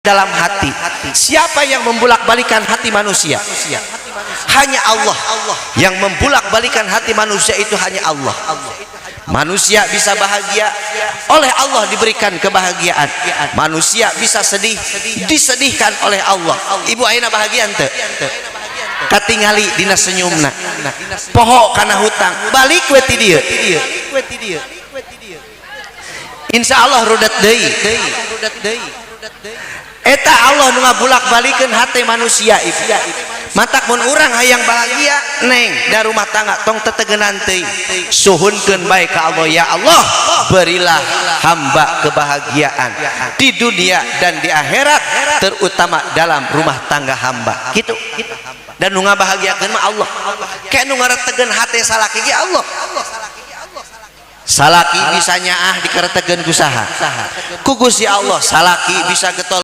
Dalam hati. Siapa yang membulak-balikan hati manusia? Hanya Allah. Yang membulak-balikan hati manusia itu hanya Allah. Manusia bisa bahagia, oleh Allah diberikan kebahagiaan. Manusia bisa sedih, disedihkan oleh Allah. Ibu ayeuna bahagia henteu? Katingali dina senyumna. Poho kana hutang, balik we ti dieu. Insya Allah rudet deui. Eta Allah nu ngabulak-balikeun hati manusia, Ibu. Matak mun urang hayang bahagia, Neng, da rumah tangga tong tetegenan teuing, suhunkeun bae ka Allah. Ya Allah, berilah hamba kebahagiaan di dunia dan di akhirat, terutama dalam rumah tangga hamba, gitu. Dan nu ngabahagiakeun mah Allah. Kayak nu ngaretegeun hate salaki ge Allah. Salaki bisa nyaah dikaretegeun ku saha? Ku Gusti Allah. Salaki bisa getol.